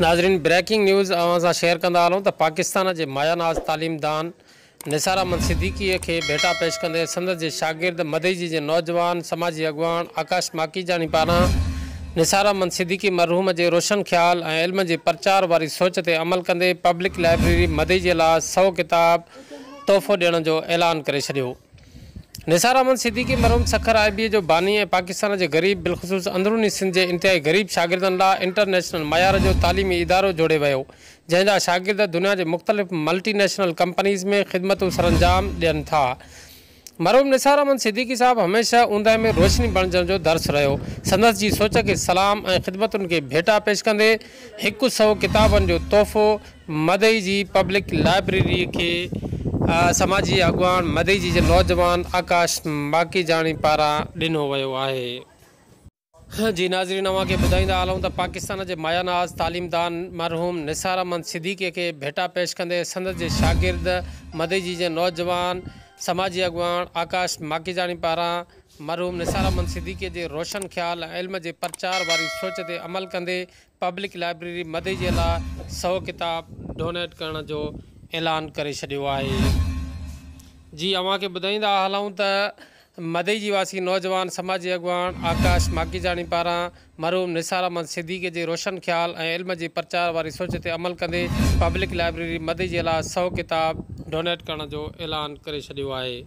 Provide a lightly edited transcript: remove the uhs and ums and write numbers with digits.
ناظرين breaking news اوهان سان شيئر ڪندا هلون ته پاڪستان جي مايا ناز تعليمدان نثار احمد صديقيء کي ڀيٽا پيش ڪندي سندس جي شاگرد مدئجي جي نوجوان سماجي اڳواڻ آڪاش ماکيجاڻي پاران نثار احمد صديقي مرحوم جي روشن خيال ۽ علم جي پرچار واري سوچ تي عمل ڪندي پبلڪ لائبريري مدئجي لاء سئو ڪتاب تحفو ڏيڻ جو اعلان ڪري ڇڏيو. نثار احمد صديقي مرحوم سکر آء بي اي جو باني ۽ پاڪستان جي غريب بالخصوص اندروني سنڌ جي انتهائي غريب شاگردن لاء انٽرنيشنل معيار جو تعليمي ادارو جوڙي ويو جنهن جا شاگرد دنيا جي مختلف ملٽي نيشنل ڪمپنيز ۾ خدمتون سرانجام ڏين ٿا. مرحوم نثار احمد صديقي صاحب هميشه اوندهه ۾ روشني بڻجڻ جو درس رهيو. سندس جي سوچ کي سلام ۽ خدمتن کي ڀيٽا پيش ڪندي هڪ سئو ڪتابن جو تحفو مدئجي پبلڪ لائبريري کي سماجي اڳواڻ مدئجي جي نوجوان آڪاش ماکيجاڻي پاران ڏنو ويو آهي. جي ناظرين اوهان کي ٻڌائيندا هلون ته پاڪستان جي مايا ناز تعليمدان مرحوم نثار احمد صديقي کي ڀيٽا پيش ڪندي سندس جي شاگرد مدئجي جي نوجوان سماجي اڳواڻ آڪاش ماکيجاڻي پاران مرحوم نثار احمد صديقي جي روشن خيال ۽ علم جي پرچار واري سوچ تي عمل ڪندي پبلڪ لائبريري مدئجي لاء سئو ڪتاب ڊونيٽ ڪرڻ جو اعلان ڪري ڇڏيو آهي. جي اوهان کي ٻڌائيندا هلون ته مدئجي واسي نوجوان سماجي اڳواڻ آڪاش ماکيجاڻي پاران مرحوم نثار احمد صديقي جي روشن خيال ۽ علم جي پرچار واري سوچ تي عمل ڪندي پبلڪ لائبريري مدئجي لاء سئو ڪتاب ڊونيٽ ڪرڻ جو اعلان ڪري ڇڏيو آهي.